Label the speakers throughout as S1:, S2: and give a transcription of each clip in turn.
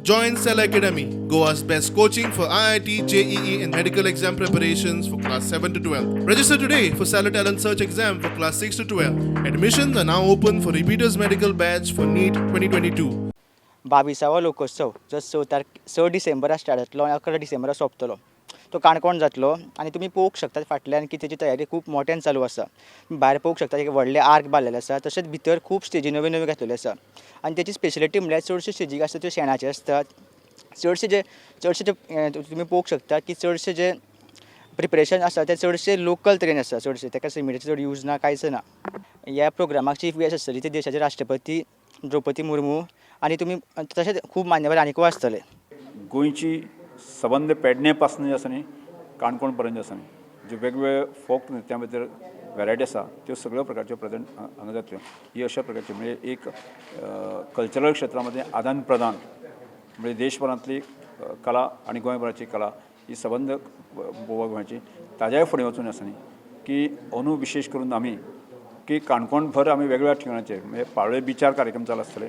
S1: Join Cell Academy, Goa's best coaching for IIT, JEE, and medical exam preparations for class 7 to 12. Register today for Cellar Talent Search exam for class 6 to 12. Admissions are now open for repeaters medical batch for NEET 2022.
S2: बावीसावो लोकोत्सव जो स डिसेंबरा start जातलो आनी 11 डिसेंबरा सोंपतलो. तो काणकोण जातलो आनी तुमी पळोवंक शकतात फाटल्यान की तेजी तयारी खूब मोट्यान चालू आसा. भायर पळोवंक शकता, एक व्हडलें आर्क बांदलेलें आसा. तशेंच भितर खूब स्टेजी नव्यो नव्यो घातलेल्यो आसा आनी तेची स्पेशलिटी म्हणल्यार चडश्यो स्टेजी आसता त्यो शेणाच्यो आसतात. चडशे जे तुमी पळोवंक शकता की चडशे जे प्रिपरेशन आसा तें चडशें लोकल तरेन आसा. चडशें ताका सिमिटाचो चड यूज ना, कांयच ना. ह्या प्रोग्रामाक चीफ गेस्ट आसतली ती देशाचे राष्ट्रपती द्रौपदी मुर्मू आनी तुमी तशेंच खूब मान्यवर आनिकूय आसतले.
S3: गोंयची सबंद पेडणे पासून जे आसा न्ही, काणकोण पर्यंत जे आसा न्ही, ज्यो वेगवेगळे फोक नृत्यां भितर वेरायटी आसा, त्यो सगळ्यो प्रकारच्यो प्रेजेंट हांगा जातल्यो. ही अशा प्रकारची म्हणजे एक कल्चरल क्षेत्रा मदें आदान प्रदान, म्हणजे देशभरांतली कला आनी गोंयभराची कला ही सबंद पळोवपाक मेळची. ताज्याय फुडें वचून आसा न्ही की अंदू विशेश करून आमी की काणकोणभर आमी वेगवेगळ्या ठिकाणाचेर, म्हणजे पाळोळें बिचार कार्यक्रम चालू आसतले,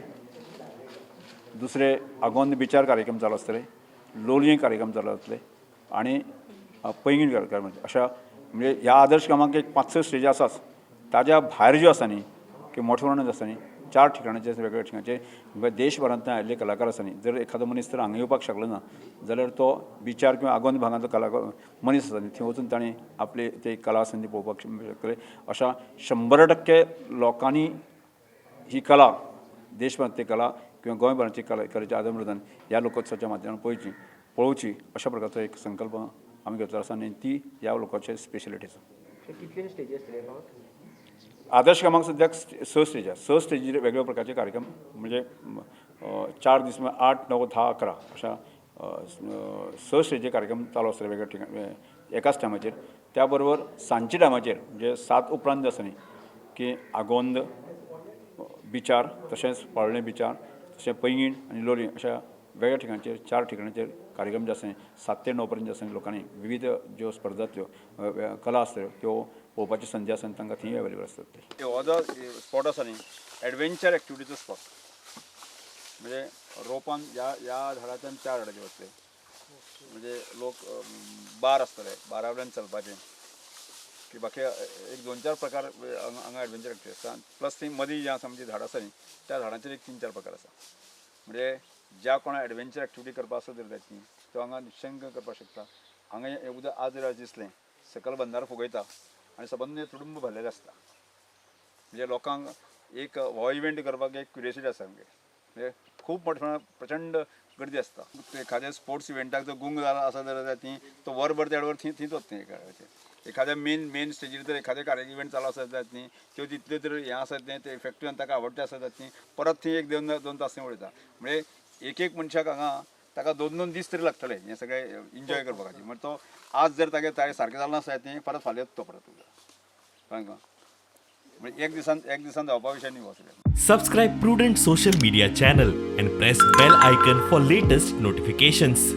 S3: दुसरे आगोंद बिचार कार्यक्रम चालू आसतले, लोलयें कार्यक्रम चालू आसतले आनी पैंगीण कार्यक्रम. अशा म्हणजे ह्या आदर्श गांवांक एक पांच स स्टेजी आसाच. ताज्या भायर ज्यो आसा न्ही की मोठ्या प्रमाणात आसा न्ही, चार ठिकाणाचे, वेगवेगळ्या ठिकाणाचे, म्हणजे देशभरांतल्यान आयिल्ले कलाकार आसा न्ही, जर एखादो मनीस तर हांगा येवपाक शकलो ना जाल्यार तो बिचार किंवा आगोंद भागांतलो कलाकार मनीस आसा न्ही, थंय वचून ताणें आपली ते कला संदी पळोवपाक शकतले. अशा 100% लोकांनी ही कला, देशभरांतली कला किंवा गोंयभरांची कला, कलेचें आदान प्रदान ह्या लोकोत्सवाच्या माध्यमांतल्यान पळोवची अशा प्रकारचो एक संकल्प आमी घेतलो आसा आनी ती ह्या लोकांची स्पेशलिटी आसा.
S2: कितले स्टेजी आसतले?
S3: आदर्श गांवांक सद्याक स स्टेजी आसा. स स्टेजीर वेगवेगळ्या प्रकारचे कार्यक्रम, म्हणजे 4 दीस, 8, 9, 10, 11 अशा स स्टेजी कार्यक्रम चालू आसतले वेगवेगळ्या ठिकाणी एकाच टायमाचेर. त्या बरोबर सांजच्या टायमाचेर, म्हणजे 7 उपरांत जे आसा न्ही की आगोंद बिचार, तशेंच पाळोळें बिचार, तशें पैंगीण आनी लोलयें अशा वेगळ्या ठिकाणचेर, चार ठिकाणाचेर कार्यक्रम जे आसा, 7 ते 9 पर्यंत जे आसा, लोकांनी विविध ज्यो स्पर्धा जातल्यो, कला आसतल्यो, त्यो पळोवपाची संदी आसा आनी तांकां थंय अवेलेबल आसतात. ते हो जो स्पॉट आसा न्ही, एडवेंचर एक्टिविटीचो स्पॉट. म्हणजे रोपान ह्या ह्या झाडाच्यान त्या झाडाचेर वतले. म्हणजे लोक बार आसतले, बारा वयल्यान चलपाचें की बाकी एक दोन चार प्रकार हांगा हांगा एडवेंचर एक्टिविटी आसता. प्लस ती मदीं जी आसा, म्हणजे झाडां आसा न्ही, त्या झाडांचेर एक तीन चार प्रकार आसा. म्हणजे ज्या कोणा एडवेंचर एक्टिविटी करपा आसत जर जायत न्ही, तो हांगा निशंक करपाक शकता. हांगा हें उदक आज जर दिसलें, सकयल बंदारो फुगयता आनी सबंद तुडुंब भरलेलें आसता. म्हणजे लोकांक एक हो इव्हेंट करपाक एक क्युरियोसिटी आसा सामकें. म्हणजे खूब मोठ्या प्रमाणात प्रचंड गर्दी आसता. एखाद्या स्पोर्ट्स इव्हेंटाक जर गुंग जाला आसा जाल्यार ती तो वरभर देड वर थंय थंयच वता. थंय एखाद्या मेन मेन स्टेजीर जर एखादें कार्य इव्हेंट चालू आसा जाल्यार न्ही, त्यो तितल्यो तर हें आसा, तें तें इफेक्टीव आनी ताका आवडटे आसा जाल्यार ती परत थंय एक दोन दोन तास थंय उडयता. म्हणजे एक एक मनशाक हांगा ताका दोन दोन दीस तरी लागतले हें सगळें एन्जॉय करपा खातीर. म्हणजे तो आज जर तागे तागे सारकें जालें नासता तें, परत फाल्यां येता तो परत. कळ्ळें तुका? म्हणजे एक दिसान जावपा विशय न्ही हो सगळें.
S4: Subscribe Prudent Social Media channel and press bell icon for latest notifications.